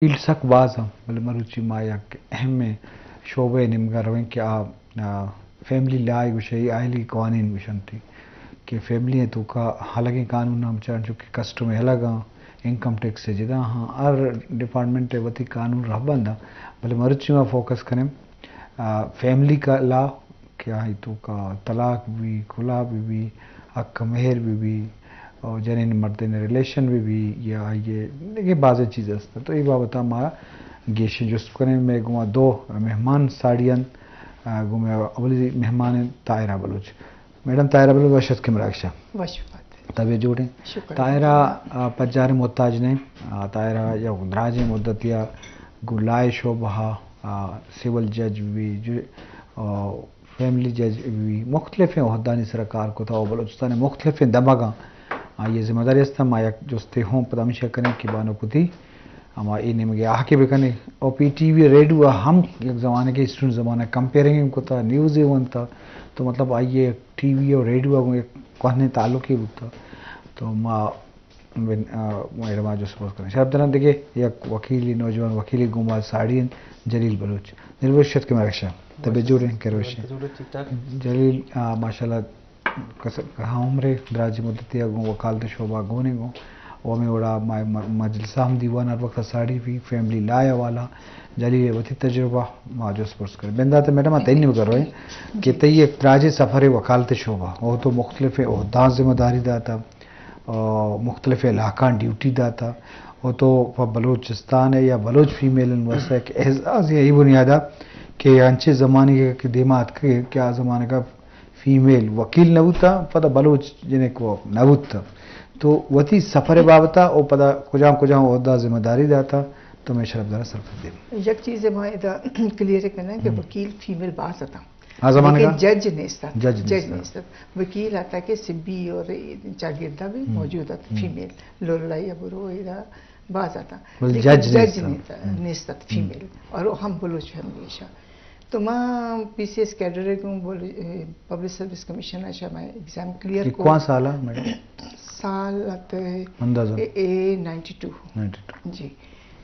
فیلڈ سک باز اَں، بلے مروچی ما یک اہمیں شعبہ ءِ نیمگا رویں کہ آ، آ، فیملی لا ءَ گوشے، آئلی قوانین گوشنتی کہ فیملی ءِ توکا ہلگیں قانون ہم چنانچو کہ کسٹم ءِ ہلگ اَں، انکم ٹیکس ءِ جدا اَں، ہر ڈیپارٹمنٹ ءِ وتی قانون رہبند اَں، بلے مروچی ما فوکس کنیں، آ، فیملی کا لا کہ آئی توکا طلاق بہ بی، خلا بہ بی، حق مہر بہ بی، اور جنین مردین ریلیشن بہ بی، یا آئی دگہ بازیں چیز است۔ تو اے بابت ما گیشیں جست کنیں۔ مئے گوما دو مہمان ساڑی اَنت۔ آ، گوں مئے اولی مہمان اِنت طاہرہ بلوچ۔ میڈم طاہرہ بلوچ، وش اتکے مراگش ءَ۔ وش بات۔ طبیعت جوڑ ایں؟ شکر۔ طاہرہ، آ، پجار ءِ محتاج نہ ایں۔ آ، طاہرہ یک دراجیں مدتے ءَ گوں لا ءِ شعبہ ءَ، آ، سول جج بہ بی، جو، آ، فیملی جج بہ بی، مختلفیں عہدانی سرا کار کتا و بلوچستان ءِ مختلفیں دمگاں آئی ءِ ذمہ داری است۔ ما یک جستے ہوں پدا ہمیشی ءَ کنیں کہ بانک وتی ہما اے نیمگے آہکے بکنیں۔ او پی ٹی وی ریڈیو ءَ ہم یک زمانگے اسٹوڈنٹ زمانہ کمپیئرنگ ہم کتا، نیوز ءَ ونتا، تو مطلب آئی ءِ ٹی وی و ریڈیو ءَ گوں یک کوہنیں تعلقے بوتا۔ تو ما بن-، آ، میڈم ءَ جست پرس کنیں۔ شرپ دراں دگہ یک وکیلے، نوجوان وکیلے گوں ما ساڑی اِنت، جلیل بلوچ۔ جلیل بلوچ، وش اتکے مراگش ءَ۔ طبیعت جوڑ ایں؟ خیر وش ایں؟ جلیل، آ، ماشاءاللہ کس-، کہاں عمرے، دراجیں مدتے ءَ گوں وکالت ءِ شعبہ ءَ گون ایں گوں۔ و ہمے وڑا ما م-، مجلس ءَ ہم دیوان ہر وقت ساڑی بی، فیملی لا ءِ حوالہ، جلیل ءِ وتی تجربہ ما جست پرس کنیں۔ بندات میڈم، ما تئی نیمگا رویں کہ تئی یک دراجیں سفرے وکالت ءِ شعبہ ءَ، او تو مختلفیں عہداں ذمہ داری داتا، آ، مختلفیں علاقاں ڈیوٹی داتا، او تو پہ بلوچستان ءِ یا بلوچ فیمیلانی واسطہ یک اعزازے آئی بنیاد ءَ کہ انچیں زمانگے کہ دیما اتکگے کہ آ زمانگ ءَ فیمیل وکیل نہ بوتا، پدا بلوچ جنک و نہ بوتا۔ تو وتی سفر ءِ بابت ءَ او پدا کجام کجام عہدہ ذمہ داری داتا، تو مئے شرپ دراں سرپد دیم۔ یک چیزے ما ادا کلیئر کناں کہ ہم۔ وکیل فیمیل باز اتاں۔ آ زمانگ ءَ؟ لیکن جج نیست ات۔ جج جج نیست ات۔ نیست ات۔ وکیل آتا کہ سبی اور چاگردا بھی ہم۔ موجود ات، ہم۔ فیمیل۔ لورالائی ابرو ادا باز آتا۔ بلے لیکن جج جج نیست ات۔ نیست ات، ہم۔ فیمیل۔ اور ہم بلوچ فیملی شا۔ تو ما پی سی ایس کیڈر گوں بول-، اے، پبلک سروس کمیشن ءَ شا ما ایگزام کلیئر اے کو۔ کواں سال ءَ میڈم؟ سال ات اندازہ؟ اے، اے نائنٹی ٹو۔ Ninety two. جی۔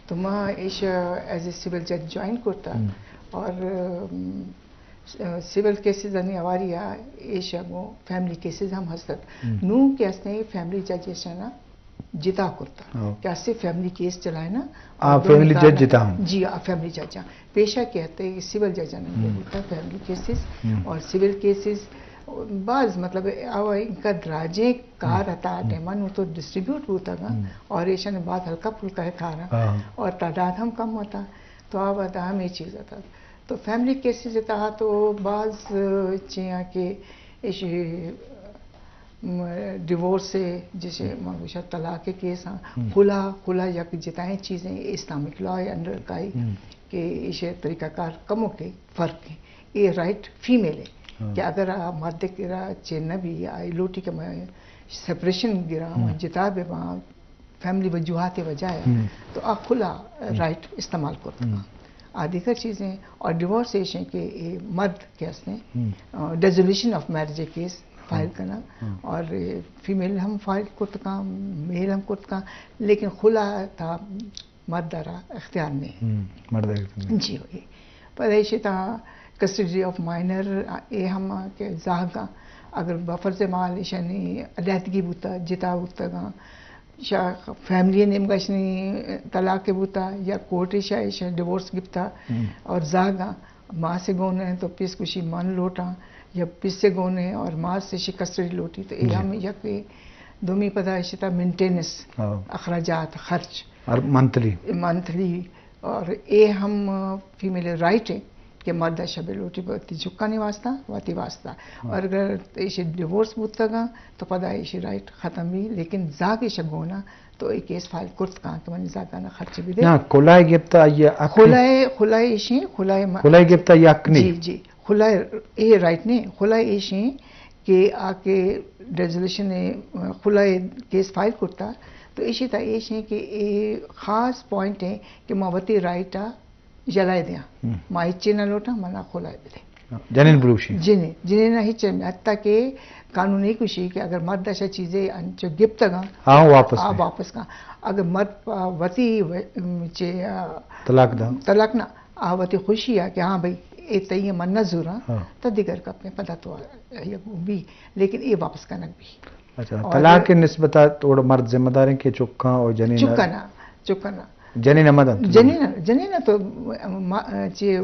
تو ما ایش ایز اے سول جج جوائن کرتا۔ ہم۔ اور، ام، س-، سول کیسز انی اواری ءَ ایش گوں فیملی کیسز ہم ہست ات۔ ہم۔ نوں کہ ہستیں فیملی جج ایشانا جتا کرتا۔ ہاں۔ کہ اسے فیملی کیس چلائے نا۔ آ، اور دونوں فیملی جج کارڈ جتا ہم۔ جی، آ فیملی جج ہم۔ پیشہ کہ ہتے سول جج ہم ہم۔ بوتا فیملی کیسز ہم۔ اور سول کیسز باز مطلب آ انکا دراجیں کار ہم۔ ہتا ہم۔ ٹائم نوں تو ڈسٹریبیوٹ بوتا گا ہم۔ اور ایشان باز ہلکا پھلکا ہے کارا ہاں۔ اور تعداد ہم کم ہوتا۔ تو آ ودا ہمیں چیز ہتا۔ تو فیملی کیسز تہا تو باز چیاں کہ ایش م-، ڈیورس ہے، جیسے ہم۔ ما گوشاں طلاق کے کیس ہاں، ہم۔ خلا، خلا یک جتائیں چیزیں اسلامک لا ہے انڈر کائی ہم۔ کہ ایش طریقہ کار کمو کے فرق ہے۔ اے رائٹ فیمیل ہے ہاں۔ کہ اگر آ مرد کرا چے نہ بی، آ لوٹی کہ میں سپریشن گراں، ہم۔ جتا بے باں، فیملی وجوہات وجہ ہے، ہم۔ تو آ خلا ہم۔ رائٹ استعمال کرتا۔ ہم۔ آ دیگر چیزیں اور ڈیورس ایش ہیں کہ اے مرد کے ہستے ہیں، ہم۔ آ، ڈیزولیوشن آف میرج کیس فائل ہم۔ کرنا ہم۔ اور اے فیمیل ہم فائل کرتکاں، میل ہم کرتکاں، لیکن خلا تا مرد را اختیار نہیں۔ ہم، مرد را اختیار نہیں۔ جی، وہی۔ پر ایشی تا کسٹڈی آف مائنر اے ہم کہ زاہگاں اگر بفرض مال ایشانی علیحدگی بوتا، جتا بوتگاں، شا فیملی نیمگا اشانی طلاق بوتا یا کورٹ شا ایشا ڈیورس گپتا ہم۔ اور زاہگاں ماس گون ہیں تو پیس کشی من لوٹاں یا پیس گون ہیں اور ماس سے کسٹڈی لوٹی تو اے جی۔ ہم یک دومی پدا ایشی تا مینٹیننس ہاں۔ اخراجات خرچ اور منتھلی۔ منتھلی اور اے ہم فیمیل رائٹ ہے کہ مرد شب لوٹی وتی چکانی واسطہ، وتی واسطہ۔ ہاں۔ اور اگر ایشی ڈیورس بوتگا تو پدا ایشی رائٹ ختم بھی، لیکن زاگ ایشا گونا تو اے کیس فائل کرت کان کہ منی زاگانا خرچ بھی دے۔ نہ، کلائے گپتا یہ حق خلائے، خلائے ایشی، خلائے ما-، خلائے گپتا یہ حق نہیں۔ جی، جی۔ خلائے اے رائٹ نہیں، خلائے ایشی کہ آ کے ریزولوشن خلائے کیس فائل کرتا تو ایشی تا ایشی کہ اے خاص پوائنٹ ہے کہ ما وتی رائٹ آ جلائے دیاں۔ ہم۔ ما ہچی نہ لوٹاں، منا خلائے بدے۔ جنین بلوشی۔ جنین، جنین ہچ، حتیٰ کہ قانون ای کشی کہ اگر مرد اشا چیزے انچو گپتگاں، ہاں، واپس آ دے۔ واپس کن۔ اگر مرد پہ وتی و-، م، چے، آ، طلاق دا۔ طلاق نہ، آ وتی خوشی آ کہ ہاں بھئی، اے تئی من نہ زوراں، ہاں۔ تو دیگر کپیں پدا تو آ، یہ بی، لیکن اے واپس کنگ بی۔ اچھا، اور طلاق کے نسبت آ توڑ مرد ذمہ دار ہیں کہ چکاں اور جنین چکنا، چکنا۔ جنین مدن۔ جنین، جنین تو ما-، چی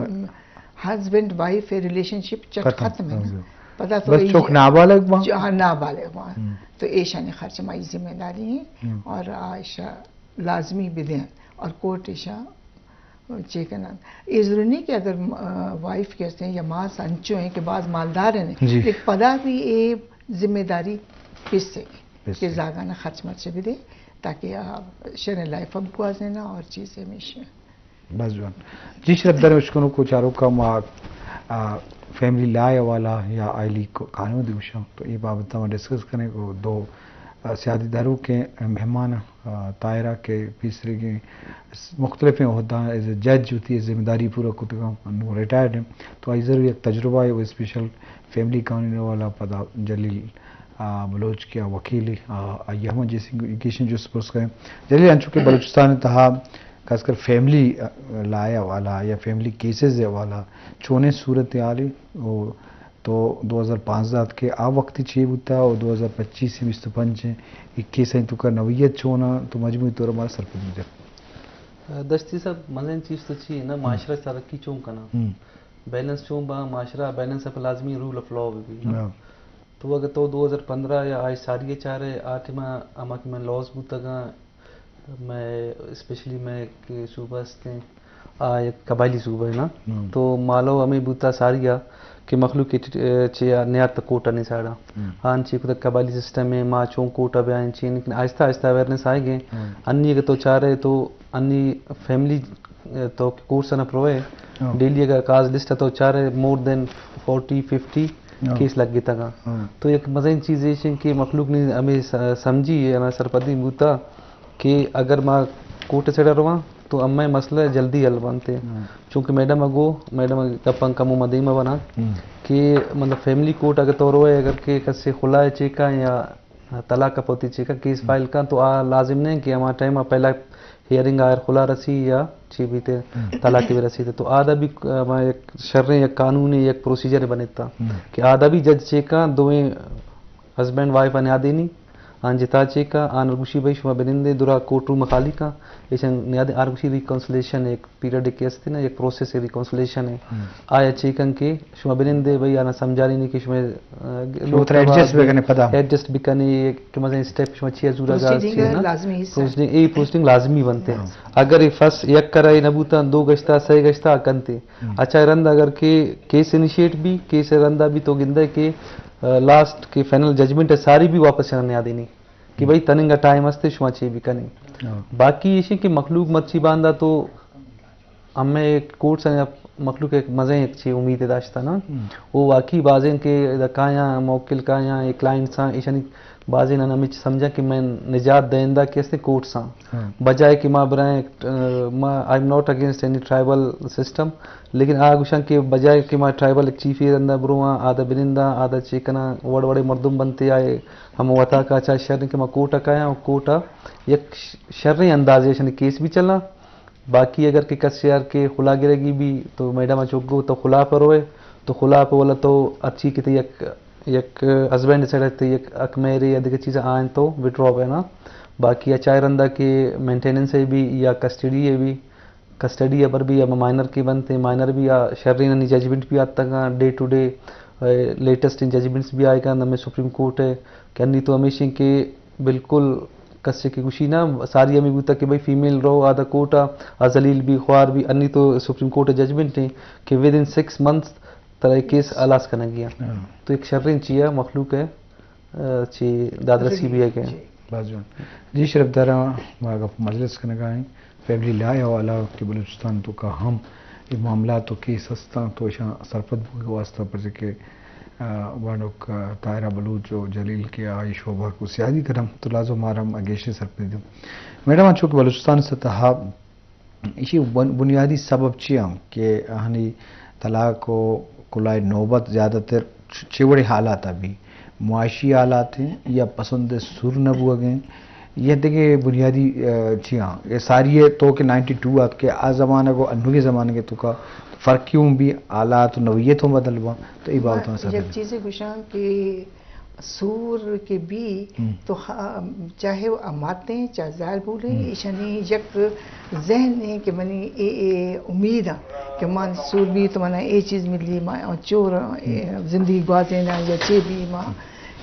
ہسبینڈ وائف ریلیشن شپ چٹ ختم۔ ختم ہے نا۔ ہاں۔ پدا تو بس اے چوک نابالغ باں۔ جو، ہاں، نابالغ باں۔ ہم۔ تو ایشانی خرچ مائی ذمہ داری ہیں۔ ہم۔ اور آ ایشا لازمی بدیں اور کورٹ ایشا چے کنن۔ اے ضروری نہیں کہ اگر، آ، وائف کے ہستے ہیں یا ماس انچو ہیں کہ باز مالدار ہیں، جی۔ لیکن پدا بھی اے ذمہ داری پیسے پیسے۔ کہ زاگانا خرچ مرچ بدے تاکہ آ شریں لائف اب گوازینا اور چیز ہمیشہ۔ بس جوان۔ جی شرف در اشکنوکو چاروکا ما، آ، فیملی لا حوالہ یا آئلی قانون دیوشاں تو اے بابت ما ڈسکس کریں کو دو، آ، سیادی دارو کے مہمان، آ، طاہرہ کے پیسریگیں مختلفیں عہدہ ایز اے جج ہوتی ہے ذمہ داری پورا کتگاں، انو ریٹائرڈ ہیں۔ تو آئی ضرور یک تجربہ ہے، وہ اسپیشل فیملی قانون والا پدا جلیل، آ، بلوچ کیا وکیل، آ، آئی ہم جیسی ایجوکیشن جو سپورٹس کریں۔ جلیل انچو کہ بلوچستان تہا خاص کر فیملی، آ، لا حوالہ یا فیملی کیسز حوالہ چونیں صورتحال ہے؟ او تو دو ہزار پانزدہ ات کہ آ وقت چی بوتا اور دو ہزار پچیس سے بیست و پنچ اکیس ہیں تو کا نوعیت چونا تو مجموعی طور ہمارا سرپد بوتا۔ دشتی صاحب، مزین چیز تو چی ہے نا، معاشرہ ترقی چون کنا، ہم۔ بیلنس چون با، معاشرہ بیلنس اپ لازمی رول آف لا بھی نا۔ ہاں۔ تو اگر تو دو ہزار پندرہ یا آج ساری چارے آ ٹائم ہما کہ میں لاس بوتگاں، میں اسپیشلی میں کہ صوبہ ہستیں، آ یک قبائلی صوبہ ہے نا۔ ہم۔ تو مالو ہمیں بوتا ساری آ کہ مخلوق کے چ-، چیا نیات کوٹا نہیں ساڑا۔ ہم۔ آن چی کتا قبائلی سسٹم ہے، ما چون کوٹا بیائیں چین، لیکن آہستہ آہستہ اویئرنس آئے گئے۔ ہم۔ انی اگر تو چاہ رہے تو انی فیملی، اے، تو کورس نہ پروے، ہاں۔ ڈیلی اگر کاز لسٹ تو چار ہے، مور دین فورٹی، ففٹی ہاں۔ کیس لگ گئے تگا۔ ہاں۔ تو یک مزین چیز ایش ہیں کہ مخلوق نے ہمیں س-، سمجھی ہے، ہمیں سرپدی بوتا کہ اگر ما کورٹ سیڈا رواں تو ہمیں مسئلہ جلدی حل بنتے۔ ہاں۔ چونکہ میڈم اگو، میڈم گپاں کمو مدیمہ بنا ہاں۔ کہ مطلب فیملی کورٹ اگر تو روے، اگر کہ کسی خلا ہے چیکا یا طلاق ء پوتی چیکا کیس ہم۔ فائل کن تو آ لازم نہیں کہ ہما ٹائم ء پہلا ہیئرنگ آئر خلا رسی یا چی بیتے ہم۔ طلاق بھی رسی تو آدا بھی، ک-، ہما یک شریں یک قانون یک پروسیجر بنتا ہم۔ کہ آدا بھی جج چیکا دوئیں ہسبینڈ وائف ء نیادینی آن جتا چیکا آن گوشی بھائی شما بنندے درا کورٹ روم خالی کا ایشن نیادے آر گوشی ریکنسلیشن ایک پیریڈک کہ است نا، یک پروسیس ریکنسلیشن ہے۔ ہم۔ آیا چیکن کہ شما بنندے بھئی آنا سمجھانی نہیں کہ شما، آ، شما لوگ ترا ایڈجسٹ بکنے پدا۔ ایڈجسٹ بکنے کہ مزن اسٹیپ شما چیا زورا گا پروسیڈنگ چیز نا۔ لازمی حصہ ہے۔ پروسیڈنگ، اے پروسیڈنگ لازمی بنتے۔ ہم۔ اگر یہ فرسٹ یک کرا یہ نبوتا، دو گشتا، سہ گشتا کنتے۔ ہم۔ اچھا رند اگر کہ کیس انیشیٹ بھی، کیس رندا بھی تو گندے کہ، آ، لاسٹ کے فائنل ججمنٹ ہے ساری بھی واپس نیا دینی۔ کہ بھئی تننگا ٹائم ہستے شما چی بکنی۔ ہاں۔ باقی ایشی کہ مخلوق مرچی باندا تو ہمیں کورٹس ہیں مخلوق ایک مزے ایک چی امید داشتا نا۔ ہم۔ وہ واقعی بازیں کہ ادا کایاں موکل کایاں ایک کلائنٹس ہیں ایشانی بازیں نن ہمیں سمجھا کہ میں نجات دیندا کہ استے کورٹس ہیں۔ ہاں۔ بجائے کہ ما برائیں، آ، ما، I am not against any tribal system، لیکن آ گوشاں کہ بجائے کہ ما ٹرائبل ایک چیفی رندا برواں، آدا بنندا، آدا چی کناں، وڑ وڑے مردم بنتے آئے، ہم وتا کا چا شر کہ ما کوٹا کایاں، کوٹا یک ش-، شریں اندازے شنی کیس بھی چلاں۔ باقی اگر کہ کس یار کے خلا گرگی بھی تو میڈم چوک گو تو خلا پر ہوئے، تو خلا پر والا تو اچھی کہ تے یک، یک ہسبینڈ سیڈ تے یک اک میرے یا دیگر چیز آئیں تو وڈرا بینا۔ باقی اچھا رندا کہ مینٹیننس ہے بھی یا کسٹڈی ہے بھی، کسٹڈی ء پر بھی ہم مائنر کے بنتے ہیں، مائنر بھی آ شریں انی ججمنٹ بھی آتا گا، ڈے ٹو ڈے، اے، لیٹسٹ ان ججمنٹس بھی آئے گا، ہمیں سپریم کورٹ ہے کہ انی تو ہمیشہ کہ بالکل کسے کی گوشی نہ، ساری ہمیں بوتا کہ بھئی فیمیل رو آدھا کورٹ آ، آ ذلیل بھی، خوار بھی، انی تو سپریم کورٹ ججمنٹ ہیں کہ ود ان سکس منتھس ترا کیس ہلاس کرنا گیا۔ ہاں۔ تو ایک شریں چیا مخلوق ہے۔ چی دادرسی بھی ہے کہ۔ جی۔ باز جوان۔ جی شرف داراں، ما گپ مجلس کنگا ہیں۔ فیملی لا حوالہ کہ بلوچستان تو کا ہم یہ معاملات و کیس ہستاں تو اشاں سرپد بوگ واسطہ پر کہ، آ، وانوک، آ، طاہرہ بلوچ و جلیل کے آئی شعبہ کو سیادی کرم تو لازم مارم اگیشے سرپد دوں۔ میڈم، چونکہ بلوچستان سطح ایشی بن-، بنیادی سبب چی ہم کہ آہانی طلاق و کلاہ نوبت زیادہ تر چ-، چے وڑیں حالات ءَ بی؟ معاشی حالات ایں یا پسند سور نہ بوگ ایں یا دگہ بنیادی، آ، چیاں؟ اے ساری ءَ تو کہ نائنٹی ٹو آتکے، آ زمانگ ءُ انوگیں زمانگ ءِ توکا فرق کیوں بی؟ حالات ءُ نوعیت ہوں بدل باں، تو اے بابت ءَ سر یک چیزے گوشاں کہ سور کہ بی تو چاہے آ مات ایں، چاہے زالبول ایں، ایشانی یک ذہن ایں کہ منی اے، اے امید ایں کہ من سور بی تو منا اے چیز ملی، ما چور ایں، اے زندگی گوازیناں یا چے بی ما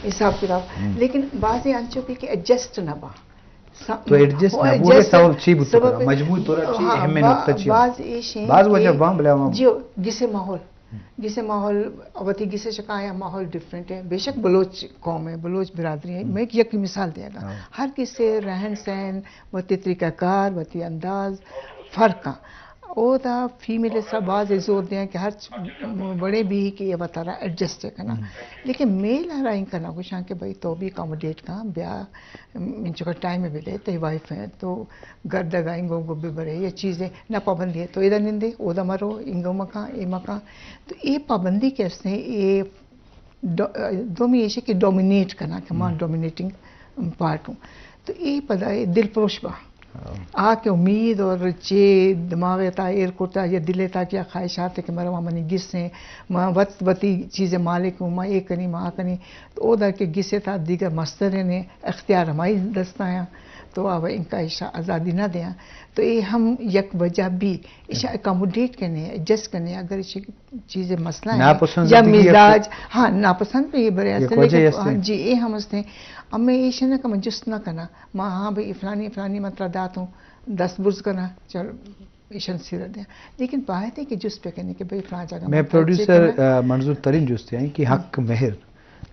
حساب کتاب۔ لیکن بعضے انچو بی کہ ایڈجسٹ نہ باں۔ تو ایڈجسٹ نہ بوگے، سبب چی بوت؟ مجموعی طور چی اہم نقطہ چی؟ باز ایش ایں، باز وجہ باں، بلے جی، گس ءِ ماحول، گس ءِ ماحول، وتی گس ءِ شکایاں ماحول ڈفرنٹ ایں۔ بے شک بلوچ قوم ایں، بلوچ برادری ایں۔ میں یک مثال دیاں گا۔ ہر گس ءِ رہن سہن، وتی طریقہ کار، وتی انداز فرق ایں۔ اودا فیمیل ءِ سرا باز زور دیاں کہ ہرچ وڑیں بی کہ اے وتارا ایڈجسٹ کناں۔ لیکن میل ءَ را انکا نہ گوشاں کہ بھئی تو بی اکاموڈیٹ کن، بیا، انچکا ٹائم بدے، تئی وائف ایں، تو گردگ ءَ انگو گو ببرے، یا چیزے نہ پابندی ایں، تو ادا نندے، اودا مرو، انگو مکن، اے مکن۔ تو اے پابندی کہ استیں، اے ڈو-، دومی ایشی کہ ڈومینیٹ کناں، کہ ما ڈومینیٹنگ پارٹ اوں۔ تو اے پدا اے دل پروش با۔ آ کہ امید اور چے دماغ ءِ تہا ایر کرتا یا دل ءِ تہا کہ خواہشات کہ مرو منی گس ایں، ما وت وتی چیز ءِ مالک اوں، ما اے کنی، ما آ کنی۔ تو اودا کہ گس ءِ تہا دیگر مستریں اختیار ہمائی دست ءَ ایں، تو آ انکا ایشا آزادی نہ دیاں۔ تو اے ہم یک وجہ بی، ایشا اکاموڈیٹ کنے، ایڈجسٹ کنے، اگر ایشی چیز مسئلہ ایں یا مزاج، ہاں، ناپسند بی، اے برے یک وجہ ہستیں۔ ہاں جی، اے ہم ہستیں۔ اب میں ایشی نہ کہ من جست نہ کناں، ما ہاں بھئی فلانی، فلانی من ترا داتوں، دست برز کناں، چلو ایشن سیرا دیاں۔ لیکن باید ایں کہ جست بکنے کہ بھئی فلان جاگہ میں پروڈیوسر، آ، منظور ترین جست ایں کہ حق مہر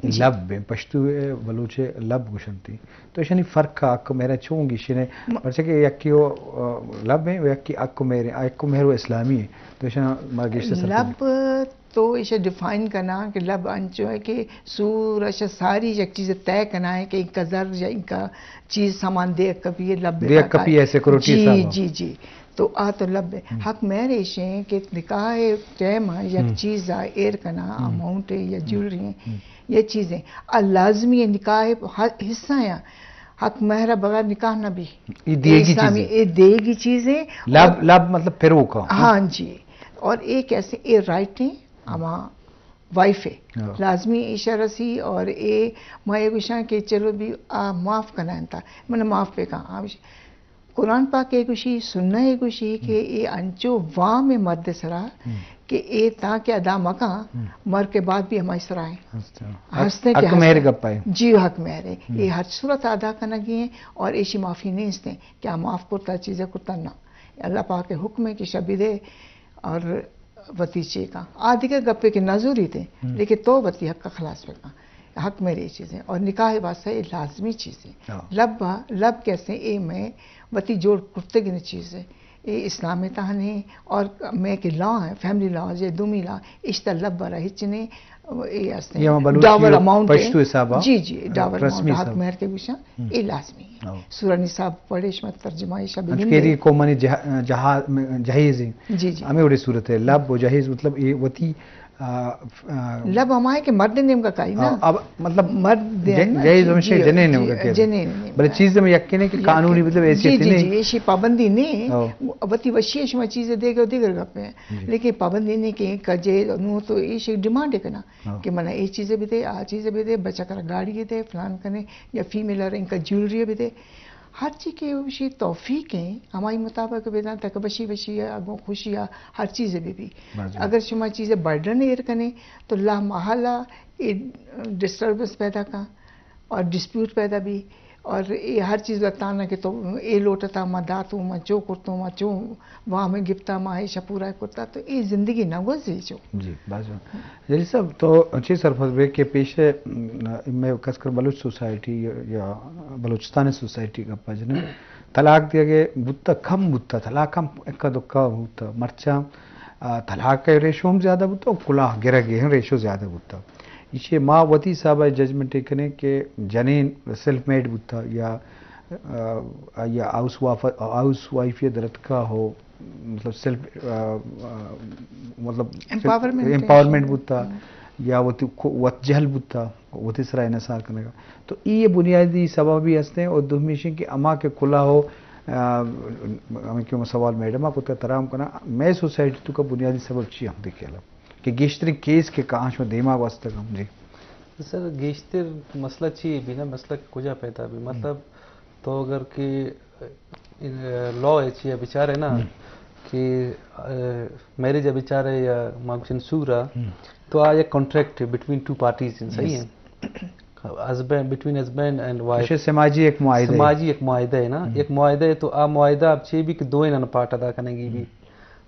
لب ایں، پشتو ءَ بلوچ ءَ لب گوشنتی۔ تو ایشانی فرق ءَ حق مہر ءَ چون گیشینے؟ پرچہ کہ یکی ءَ، آ، لب ایں ءُ یکی حق مہر ایں، حق مہر ءُ اسلامی ایں۔ تو ایشاں ما گیشتر سرپد لب تو ایشا ڈیفائن کناں کہ لب انچو ایں کہ سور ایشا ساری یک چیز طے کنائیں کہ انکا زر یا انکا چیز سامان دے کپی لب دے کپی ایں، سیکورٹی جی، حساب ءَ۔ جی، جی۔ تو آ تو لب ایں۔ حق مہر ایش ایں کہ نکاح ٹائم یک چیز ءَ ایر کناں، اماؤنٹ ایں یا جیولری ایں، یا چیزیں۔ آ لازمی ایں، نکاح ءِ حصہ ایں۔ حق مہر ءَ بغیر نکاح نہ بی۔ اے دیگی چیزیں۔ اے دیگی چیزیں۔ لب، لب مطلب پھروکا۔ ہاں جی۔ اور اے کیسے، اے رائٹ ایں، ہما وائف ءِ۔ لازمی ایشا رسی اور اے ما اے گوشاں کہ چلو بی آ معاف کنائینتا، من معاف بکن۔ آ قرآن پاک ءَ گوشی، سنت ءَ گوشی کہ اے انچو وام ایں مرد ءِ سرا کہ اے تاں کہ ادا مکن، مرگ ءِ بعد بی ہمائی سرا ایں۔ ہستیں کہ حق مہر ءِ گپ ایں۔ جی، حق مہر ایں۔ اے ہر صورت ءَ ادا کنگی ایں اور ایشی معافی نیست ایں کہ آ معاف کرتا، چیزے کرتا، نہ۔ اللہ پاک ءِ حکم ایں کہ شبی دے اور وتی چیکاں۔ آ دگہ گپے کہ نہ زوریت ایں، لیکن تو وتی حق ءَ خلاص بکن۔ حق مہر ایں چیزیں۔ اور نکاح ءِ واسطہ اے لازمی چیزیں۔ لب، لب کیسے اے میں وتی جوڑ کرتگیں چیزیں۔ اے اسلام ءِ تہا ایں اور میں کہ لا ایں، فیملی لا یا دومی لا، اشتا لب ءَ را ہچ نیں، اے ہستیں۔ ڈاور اماؤنٹ ایں۔ پشتو حساب ءَ۔ جی، جی، ڈاور اماؤنٹ، حق مہر کہ گوشاں، اے لازمی ایں۔ سورہ نساء پڑھے شما ترجمہ ایشا بگندے۔ انچو کہ قومانی جہیز ایں۔ جی، جی۔ ہمے وڑیں صورت ایں۔ لب ءُ جہیز مطلب اے وتی، آ، آ، لب ہمائیں کہ مرد ءِ نیمگا کائی نا۔ اب مطلب مرد ءِ جہیز ہمیشہ جنین ءِ نیمگا کائی۔ جنین ءِ نیمگا۔ بلے چیز میں یقین ایں کہ قانونی مطلب ایسی چیز نیں۔ جی، جی، ایشی پابندی نیں۔ وتی وشی شما چیز دیگے، دیگر گپ ایں۔ لیکن پابندی نیں کہ کجے نوں تو ایشی ڈیمانڈ کناں کہ منا اے چیزے بدے، آ چیزے بدے، بچک ءَ را گاڑی دے، فلان کنے، یا فیمیل ءَ را انکا جیولری بدے۔ ہر چی کہ ایشی توفیق ایں، ہمائی مطابق بداں تاکہ وشی وشی ءَ، اگوں خوشی ءَ ہر چیزے بہ بی۔ اگر شما چیزے برڈن ایر کنے تو لا محالہ اے ڈسٹربنس پیدا کن اور ڈسپیوٹ پیدا بی۔ اور اے ہر چیز لتانا کہ تو اے لوٹتا، ما داتو، ما چو کرتو، ما چو وام گپتا، ما ایشا پورا کرتا، تو اے زندگی نہ گوزی چو۔ جی، باز جوان۔ جلیل صاحب، تو چے سرپد بے کہ پیش، م، میں خاص کر بلوچ سوسائٹی یا، یا بلوچستان سوسائٹی گپا جنیں، طلاق دیگے بوتا، کم بوتا، طلاق ہم اکا دکا بوتا، مرچاں، آ، طلاق ءِ ریشو ہم زیادہ بوتا اور کلاہ گرگ ءِ ہم ریشو زیادہ بوتا۔ ایشی ما وتی حساب ءَ ججمنٹ کنیں کہ جنین سیلف میڈ بوتا یا، آ، یا ہاؤس واف-، ہاؤس وائف یا درتکا ہو، مطلب سیلف، آ، آ، مطلب امپاورمنٹ، امپاورمنٹ بوتا، یا وتی کو-، وت جہل بوتا، وتی سرا انحصار کنگا۔ تو ای بنیادی سبب بھی ہستیں، اور دومی شیں کہ اما کے کلا ہو، آ، ہمیں کہ سوال میڈم آ کتا ترام کنا، میں سوسائٹی تو کا بنیادی سبب چی ہم دیکھے لو کہ گیشترین کیس کے کہاں شو دیما واسطہ کم جی۔ سر، گیشتر مسئلہ چی ہے بھی نا، مسئلہ کجا پیدا بھی؟ مطلب، تو اگر کہ، لا ہے چی ہے بیچارے نا، کہ، میرج ہے بیچارے یا مانگشن سورا، تو آ یک کانٹریکٹ ہے بٹوین ٹو پارٹیز، صحیح ہے؟ Husband, between husband and wife. سماجی ایک معاہدہ ہے۔ سماجی ایک معاہدہ ہے نا، ایک معاہدہ ہے، تو آ معاہدہ اب چی بھی کہ دوئیں نن پارٹ ادا کرنے گی بھی۔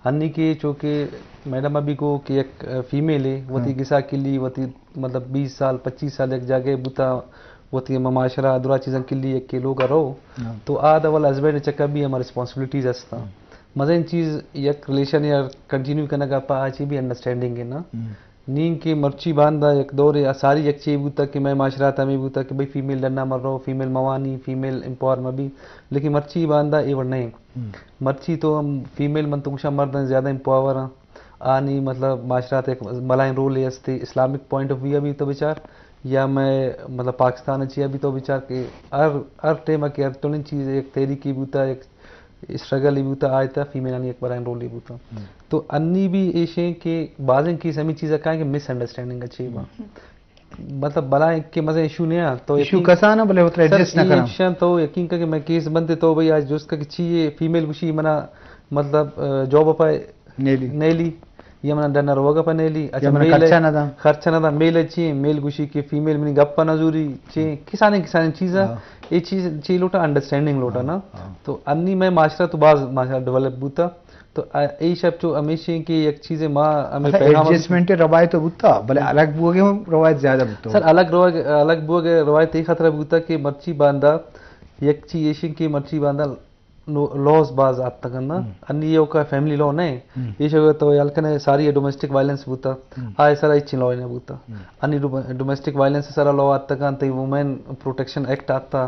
ہنی کہ چونکہ میڈم ابھی کو کہ یک، آ، فیمیل ہے، وتی گسا کلی، وتی مطلب بیس سال، پچیس سال یک جاگہ بوتا، وتی ہما معاشرہ، درا چیزاں کلی یک کے لوگ رو، تو آ دول ہسبینڈ چکا بھی ہما ریسپانسبلٹیز ہستا۔ مزن چیز یک ریلیشن یا کنٹینیو کنگا پا آ چی بھی انڈرسٹینڈنگ ہے نا۔ نین کہ مرچی باندا یک دور آ ساری یک چی بوتا کہ میں معاشرہ تا ہمیں بوتا کہ بھئی فیمیل ڈنا مر رو، فیمیل موانی، فیمیل امپاور مبی، لیکن مرچی باندا اے وڑ نہیں۔ مرچی تو ہم فیمیل من تو گوشاں مرداں زیادہ امپاور ہیں۔ آنی مطلب معاشرات ایک بلائیں رولے استے، اسلامک پوائنٹ آف ویو بھی تو بچار، یا میں مطلب پاکستان چیا بھی تو بچار کہ ہر، ہر ٹائم کہ ہر تولیں چیز ایک تحریکی بوتا، ایک اسٹرگل ہی بوتا، آئے تا فیمیلانی ایک بلائیں رول ہی بوتا۔ تو انی بھی ایشیں کہ بعضیں کیس ہمیں چیزیں کہیں کہ مس انڈرسٹینڈنگ اچھی با۔ مطلب بلائیں کہ مزے ایشو نہیں آ، تو ایشو یقین کسان ہے، بلے اترا سر، ایڈجسٹ نہ اے کرا۔ ایشاں تو یقین کر کہ میں کیس بنتے تو بھئی آج جست کا کہ چی یہ فیمیل گوشی منا مطلب، آ، جاب پہ نیلی۔ نیلی، یا منا ڈنر روگا پہ نیلی، اچھا، منا میل خرچہ نہ دا۔ خرچہ نہ دا، میل چی، میل گوشی کہ فیمیل منی گپ نہ زوری، چی، کسانیں، کسانیں چیزاں، اے چیز، چی لوٹا، انڈرسٹینڈنگ لوٹا نا۔ تو انی میں معاشرہ تو باز معاشرہ ڈیولپ بوتا۔ تو آ، اے شب تو ہمیشہ کہ یک چیزے ما ہمیں اچھا، پیغام ایڈجسٹمنٹ روایت بوتا، بلے الگ بوگے ہم روایت زیادہ بوتا۔ سر، الگ روگ، الگ بوگے روایت اے خطرہ بوتا کہ مرچی باندا یک چی ایشن کہ مرچی باندا لو-، لاز باز آتکن نا۔ انی یہ کا فیملی لا نہیں۔ یہ شگو تو یلکن ساری ڈومیسٹک وائلنس بوتا۔ آئے سر اچ لا نہیں بوتا۔ انی ڈوم-، ڈومیسٹک وائلنس سر لا آتکن تے وومن پروٹیکشن ایکٹ آتا۔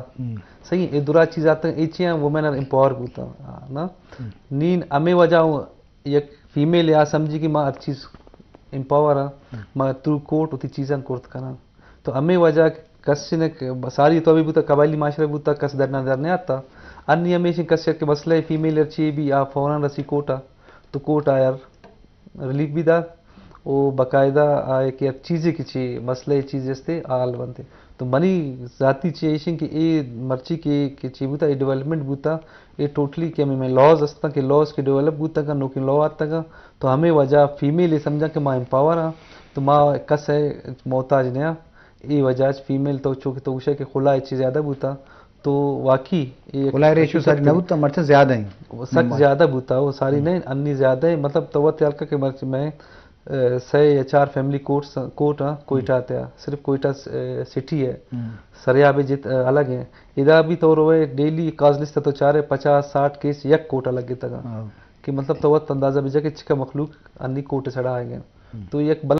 صحیح، اے درا چیز آتکن، اے چیاں وومن آر امپاور بوتا۔ نا؟ نین ہمیں وجہ یک فیمیل یا سمجھی کہ ما ہر چیز امپاور ہاں، ما تھرو کورٹ وتی چیزاں کرت کناں۔ تو ہمیں وجہ کس نے کہ ساری تو ابھی بوتا قبائلی معاشرہ بوتا، کس در نہ در نہیں آتا۔ انی ہمیشہ کس کہ مسئلہ فیمیل ہر چی بھی آ فوراً رسی کورٹ آ، تو کورٹ آ یار ریلیف بھی دا، او باقاعدہ آ ایک، ایک چیزے کہ چی مسئلہ چیز استے آ حل بنتے۔ تو منی ذاتی چی ایشن کہ اے مرچی کہ، کہ چی بوتا، اے ڈیولپمنٹ بوتا، اے ٹوٹلی کہ ہمیں میں لاز ہستاں کہ لاز کہ ڈیولپ بوتا کا، نوکیں لا آتا کا، تو ہمیں وجہ فیمیل یہ سمجھا کہ ما امپاور ہاں، تو ما کس ہے محتاج نہیں ہاں۔ اے وجہ اچ فیمیل تو چونکہ تو گوشے کہ خلا اچ زیادہ بوتا، تو واقعی اے یک خلا ریشو ساری نہ بوتا، مرچا زیادہ ہیں۔ سک زیادہ بوتا، وہ ساری نہیں، انی زیادہ ہے۔ مطلب تو وت ہلکا کہ مرچ میں، اے، سے یا چار فیملی کورٹس، کورٹ ہاں، کوئٹہ تے، صرف کوئٹہ س-، اے، سٹی ہے۔ سریاب جت، اے، الگ ہے۔ ادا بھی تو روئے ڈیلی کاز لسٹ تو چارے پچاس ساٹھ کیس یک کورٹ الگ تگا۔ کہ مطلب تو وت اندازہ بجا کہ چکا مخلوق انی کورٹ سڑا آئے گئے۔ تو یک